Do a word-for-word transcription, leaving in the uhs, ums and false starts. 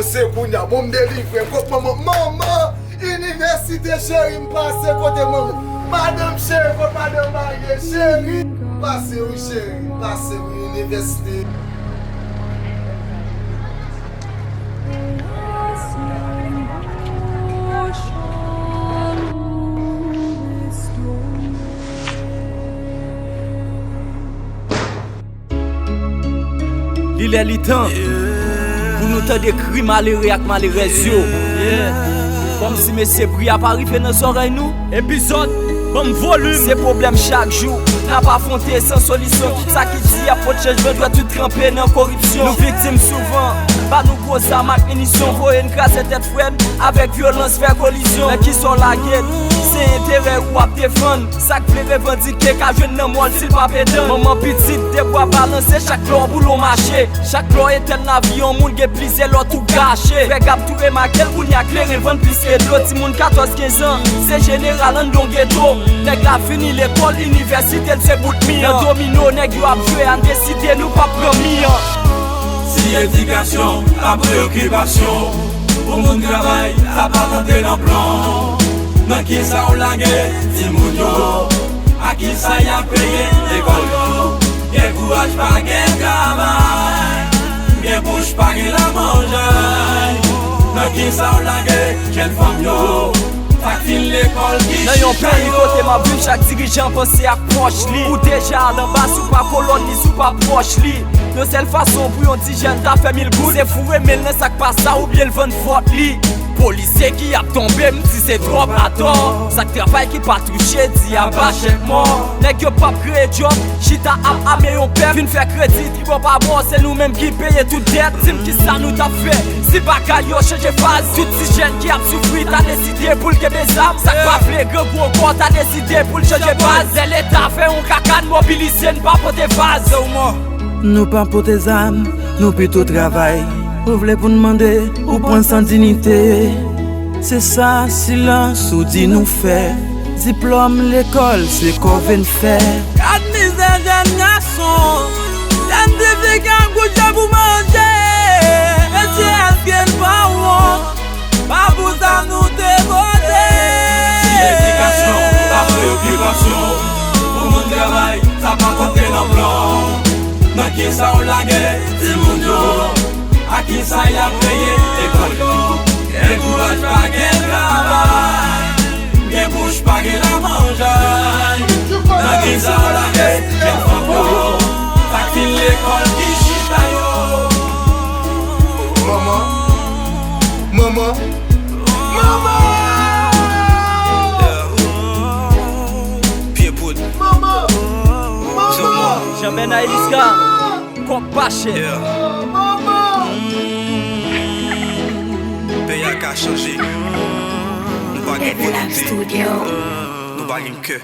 Se kounye a, bon, m delivre. Kot manman? Manman! Inivèsite, cheri, m pase kote manman. Madanm cheri, kot madanm marye, cheri? M pase, wi, cheri, m pase, wi, inivèsite. Li lè li tan pou nou tande kri malere ak malerèz yo. Kòmsi mesye bri a pa rive nan zòrèy nou. Epizòd, ban m volim. Se pwoblèm chak jou n ap afwonte san solisyon. Tout sa ki di y ap pot chanjman dwèt tout tranpe nan koripsyon. Nou viktim souvan, ba nou gwo zam ak minisyon, voye n kraze tèt frè n avèk vyolans, fè kolizyon. Nan kisa w lage l? Se enterè ou w ap defann. Sa k vle revandike ka jwenn nan mò l si l pa pedan. Manman pitit, de bra balanse, chak lè w boule w mache. Chak lè w etèn lavi yon moun, gen plizyè lòt ou gache. Frè Gab tou remake l, kounye a kleren vann plis ke dlo. Timoun katòz kenz an, se jeneral anndan yon geto. Nèg la fini lekòl, inivèsite l se bout mi an. Nan domino, nèg yo ap jwe a, n deside nou p ap pran mi an. Si edikasyon pa preyokipasyon, pou moun travay, sa pa tante nan plan. Nan kisa w lage timoun yo? A kisa y ap peye lekòl yo? Gen kouraj, pa gen travay. Gen bouch, pa gen lamanjay. Nan kisa w lage jèn fanm yo? Sa k fin lekòl ki chita yo. Nan yon peyi kote m ap viv, chak dirijan panse ak pòch li. Ou deja al anba, si w pa kolòn li, si w pa pwòch li. Yon sèl fason pou yon ti jèn ta fè mil goud, se foure men l nan sak pa sa oubyen l vann vòt li. Polisye ki ap tonbe, m di se twòp atò. Sa k travay ki pa touche, di aba chèk mò. Nèg yo p ap kreye djòb, chita ap ame yon pèp. Vin fè kredi tribò pa bò, se nou menm ki peye tout dèt. Di m kisa nou t ap fè si bagay yo chanje faz. Tout ti jèn ki ap soufri ta deside pou l kenbe zam. Sa k pa vle grangou ankò ta deside pou l chanje baz. Lè Leta fè yon kaka, n mobilize, n pa pote vaz. Nou pa pote zam, nou pito travay. Ou vle pou n mande, ou pran san dinite. Se sa silans ou di nou fè. Diplòm lekòl se kòve n fè. Gad mizè jèn gason, jèn ti fi k ap goute pou manje. Mesye, èske n pa wont? Pa pou sa nou te vote. Si edikasyon pa preyokipasyon, pou moun travay, sa pa tante nan plan. Nan kisa w lage timoun yo? A kisa y ap peye lekòl yo? Gen kouraj, pa gen travay. Gen bouch, pa gen lamanjay. Nan kisa w lage jèn fanm yo? Sa k fin lekòl ki chita yo. Manman, manman, manman! Pye poud. Manman! Manman! Jan Bèna Eliska, kòb pa chè. Peyi a ka chanje. Nou pa gen volonte. Nou pa gen kè.